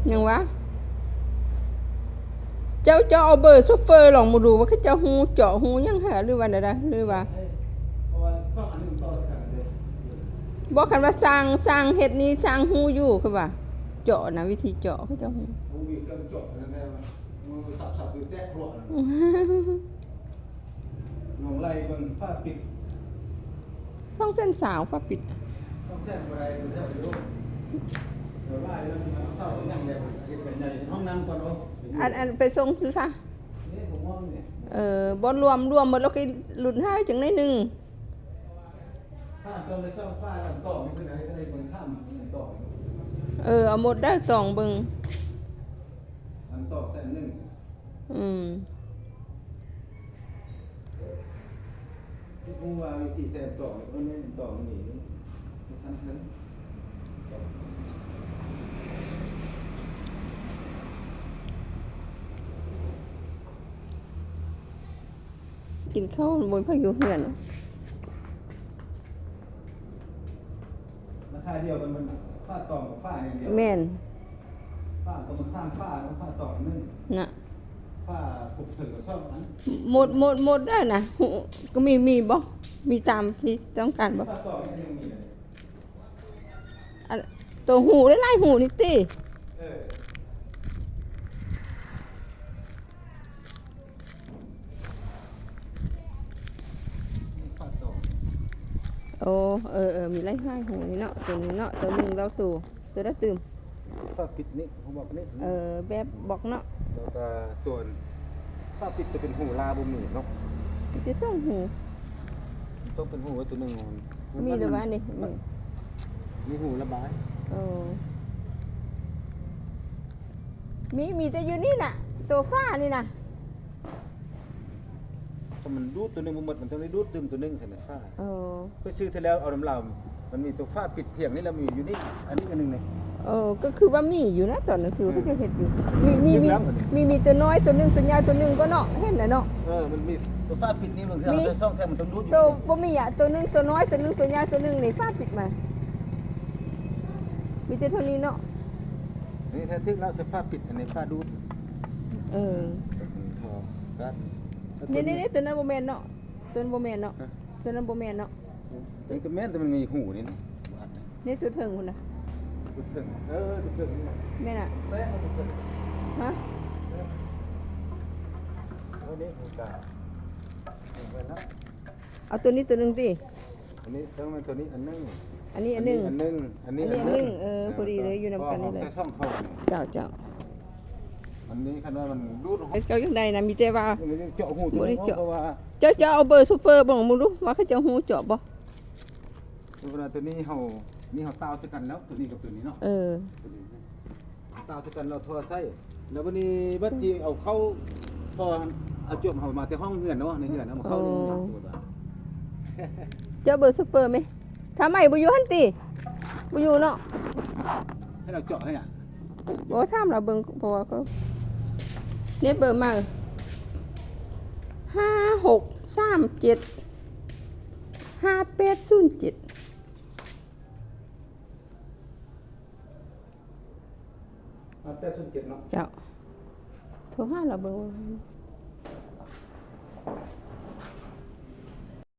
ຫຍັງວະ? ເຈົ້າ ເຈົ້າເອົາເບີໂຊເຟີລອງມາດູວ່າ ເຂົາເຈົ້າຮູ້ເຈາະຮູ້ຫຍັງຫັ້ນ ຫຼືວ່າແນວໃດ ຫຼືວ່າ ບໍ່? ຄັນວ່າຊ່າງ ຊ່າງເຮັດນີ້ ຊ່າງຮູ້ຢູ່ ຄືວ່າເຈາະນະ ວິທີເຈາະ ເຂົາເຈົ້າຮູ້. ລອງໄລ່ເບິ່ງຝາປິດ ສອງແສນຊາວ ຝາປິດ ສອງແສນບໍ່ໄດ້ ເພິ່ນເຈົ້າໄປໂລດ ດຽວຫຼາຍແລ້ວ ເຂົາຍັງແລ້ວ ເຮັດເປັນໃຫຍ່ ຫ້ອງນ້ຳກ່ອນເນາະ. ອັນ ອັນໄປສົ່ງຊື່ຊະ ນີ້ ເອີ ບໍ່ລວມ ລວມໝົດແລ້ວ ກະຫຼຸດໃຫ້ຈັ່ງໜ້ອຍໜຶ່ງ. ຖ້າຕ້ອງໄດ້ຊ່ອງຝາ ອັນຕໍ່ນີ້ເພິ່ນໃຫ້ ໃຫ້ເບິ່ງຂ້າມ ອັນຕໍ່ ເອີ ເອົາໝົດໄດ້ ຕ້ອງເບິ່ງ ອັນຕໍ່ແສນໜຶ່ງ. ອືມ ຮູ້ວ່າວິທີໃສ່ອັນຕອງ ເອີ ແມ່ນອັນຕອງນີ້ ມັນຊັ້ນເຖິງ ກິນເຂົ້າ ບໍ່ມີໃຜຢູ່ເຮືອນ. ລາຄາດຽວກັນ ມັນຝາຕອງກັບຝາຢ່າງດຽວ. ແມ່ນ ຝາຕົວມັນສ້າງຝາ ແລ້ວຝາຕອງໜຶ່ງນະ ຝາປົກເຖິງກັບສອງອັນ. ໝົດ ໝົດ ໝົດໄດ້ນະ. ຫູກໍມີ ມີບໍ່? ມີຕາມທີ່ຕ້ອງການບໍ່? ຝາຕອງນີ້ຍັງມີເລີຍ ອັນ ໂຕຫູຫຼາຍໆຫູນີ້ຕິ? ເອີ ໂອ້ ເອີ ເອີ ມີຫຼາຍໆຫູນີ້ເນາະ ໂຕນີ້ເນາະ ໂຕໜຶ່ງລາວໂຕ ໂຕໃດຕື່ມ ຝາປິດນີ້ ຫູບອກນີ້ ເອີ ແບບບອກເນາະ ແລ້ວກະໂຕ ຝາປິດໂຕເປັນຫູລາວບໍ່ມີເນາະ ມີແຕ່ສອງຫູ ຕ້ອງເປັນຫູໄວ້ໂຕໜຶ່ງ ມີແຕ່ວ່ານີ້ ມີຫູລະບາຍ ໂອ້ ມີ ມີແຕ່ຢູ່ນີ້ນະ ໂຕຝານີ້ນະ. ຖ້າມັນດູດຕົວໜຶ່ງບໍ່ໝົດ ມັນຕ້ອງໄດ້ດູດຕື່ມຕົວໜຶ່ງຊັ້ນນະ ຝາ. ເອີ ຂ້ອຍຊື້ເທື່ອແລ້ວເອົານຳລາວ ມັນມີຕົວຝາປິດພຽງນີ້ ແລ້ວມີຢູ່ນີ້ ອັນນີ້ອັນໜຶ່ງນີ້. ເອີ ກໍຄືວ່າມີຢູ່ນະ ຕອນນັ້ນຄືວ່າ ເອີ ເຂົາເຈົ້າເຮັດຢູ່ ມີ ມີ ມີ ມີຕົວນ້ອຍຕົວໜຶ່ງ ຕົວໃຫຍ່ຕົວໜຶ່ງກໍເນາະ ເຫັນແລ້ວເນາະ. ເອີ ມັນມີຕົວຝາປິດນີ້ ບາງເທື່ອເຮົາໃສ່ຊ່ອງແທ້ ມັນຕ້ອງດູດຢູ່ ໂຕບໍ່ມີອະ ຕົວໜຶ່ງຕົວນ້ອຍຕົວໜຶ່ງ ຕົວໃຫຍ່ຕົວໜຶ່ງນີ້ ຝາປິດມາ ມີແຕ່ເທົ່ານີ້ເນາະ. ນີ້ແທ້ຖືກແລ້ວ ໃສ່ຝາປິດ ອັນນີ້ຝາດູດ. ເອີ ນີ້ໆໆ ຕົວນັ້ນບໍ່ແມ່ນເນາະ ຕົວນັ້ນບໍ່ແມ່ນເນາະ ຮະ ຕົວນັ້ນບໍ່ແມ່ນເນາະ. ມັນກໍແມ່ນ ແຕ່ມັນມີຫູນີ້ນະ ນີ້ຕົວເທິງພຸ້ນນະ ຕົວເທິງ ເອີ ຕົວເທິງນີ້ນະ ແມ່ນອະ ແປ້ງຕົວເທິງ ຮະ ເອີ ນີ້ຫູກາງ ເອົາຕົວນີ້ຕົວໜຶ່ງຕິ. ອັນນີ້ຕ້ອງແມ່ນຕົວນີ້ອັນໜຶ່ງ ອັນນີ້ອັນໜຶ່ງ ອັນນີ້ອັນໜຶ່ງ ອັນນີ້ອັນໜຶ່ງ ເອີ ພໍດີເລີຍ ຢູ່ນຳກັນນີ້ເລີຍ ເຈົ້າ ເຈົ້າ ເຈົ້າ ອັນນີ້ຄັນວ່າມັນດູດ ເຈົ້າຢາກໄດ້ນະ ມີແຕ່ວ່າ ເຈາະຫູ ບໍ່ໄດ້ເຈາະ ເພາະວ່າ ເຈົ້າ ເຈົ້າເອົາເບີໂຊເຟີເບິ່ງ ເບິ່ງດູວ່າເຂົາເຈົ້າຮູ້ເຈາະບໍ່ ເພາະວ່າຕົວນີ້ເຮົາ ນີ້ເຮົາຕ່າວໃສ່ກັນແລ້ວ ຕົວນີ້ກັບຕົວນີ້ເນາະ ເອີ ຕົວນີ້ ຕ່າວໃສ່ກັນແລ້ວທໍ່ໃສ່ ແລ້ວບັດນີ້ບັດທີ່ເອົາເຂົ້າ ພໍເອົາຈົມເຮົາມາແຕ່ຫ້ອງເຮືອນເນາະ ໃນເຮືອນເຮົາມາເຂົ້າໃນເຮືອນ ເຈົ້າເບີໂຊເຟີແມ ຖ້າໄມ້ບໍ່ຢູ່ຫັ້ນຕິ ບໍ່ຢູ່ເນາະ ໃຫ້ລາວເຈາະໃຫ້ນະ. ໂອ້ ຖາມລາວເບິ່ງ ເພາະວ່າເຂົາ ນີ້ເບີໃໝ່ ຫ້າຫົກສາມເຈັດ ຫ້າແປດສູນເຈັດ. ແປດສູນເຈັດເນາະ ເຈົ້າ ໂທຫາລາວເບິ່ງ ເ